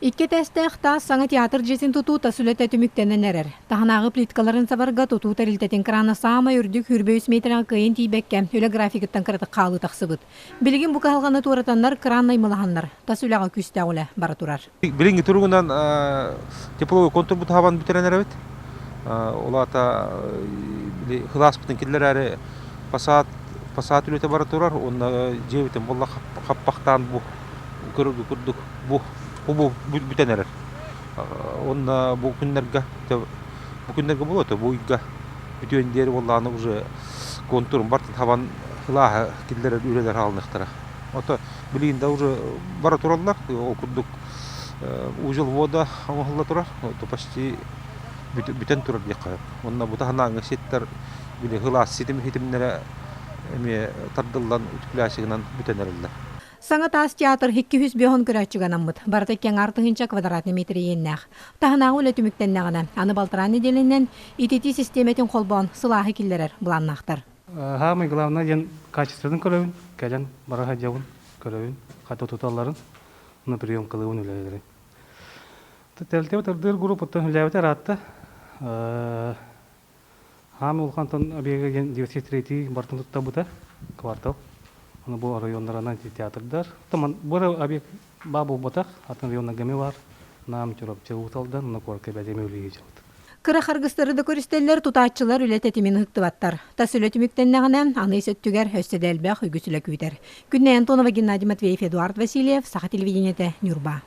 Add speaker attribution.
Speaker 1: Икки этээстээх таас саҥа театр дьиэтин тутуута сүлэтэ түмүктэнэн эрэр. Таһынааҕы плиткаларын сабарга тутуу тэрилтэтин крана саамай үрдүк 23 миэтэрэҕэ кыайан тиийбэккэ, үлэ графигыттан кыратык хаалыы тахсыбыт. Билигин бу кыһалҕаны туоратаннар кран наймылаһаннар, тас үлэҕэ күүстээх үлэ бара турар.
Speaker 2: Билиҥҥи туругунан тепловой контурбут хабан бүтэрэн эрэбит. Ол аата кылааспытын киллэрээри фасад фасад үлэтэ бара турар уонна дьиэбитин буолла хаппахтаан бу көрөргө курдук бу бу бүтэн эрэр. Уонна бу күннэргэ бу күннэргэ буолуо бу ыйга бүтүөн диэри буоллаҕына уже контурун бартын хабан кылааһы киллэрэр үлэлэр хаалыныахтара. Ото билигин да уже бара тураллар. Ол курдук узел вода оҥоһулла турар. То почти бүтэн турар диэххэ. Уонна бу таһынааҥҥы ситтэр били кылаас ситим хитимнэрэ эмиэ тардыллан утеплящигынан бүтэн эрэллэр.
Speaker 1: Саҥа таас театр 205 көрөөччүгэ анаммыт. Барыта кэҥ тыһыынча квадратный метр иэннээх. Таһынааҕы үлэ түмүктэннэҕинэ, аны балтараа нэдиэлэнэн ититии систиэмэтин холбоон сылааһы киллэрэр былааннаахтар.
Speaker 3: Самый главное диэн качествотын көрөбүн, кэлэн бара сылдьабын, көрөбүн, хата туталларын, на приемкалыыбын үлэлэрин. Тэрилтэбит ырдыыр группаттан үлээбитэ ыраатта. Хаам улахантан объега диэн 903 бартын туттабыта квартал. Аны бу оройуоннаранан театрдар. Бу объект баа буолбатах, атын районнарга эмиэ баар. Нам, Чурапчы, Уус-Алдан, уонна куоракка бэлиэми үлэлии сылдьабыт.
Speaker 1: Кыра харгыстары да көрүстэллэр, тутааччылар үлэ тэтимин ыһыктыбаттар. Тас үлэ түмүктэннэҕинэ, аны ис өттүгэр өссө да элбэх үгүс үлэ күүтэр. Күннэй Антонова, Геннадий Матвеев, Эдуард Васильев, Саха телевидениетэ, Ньурба.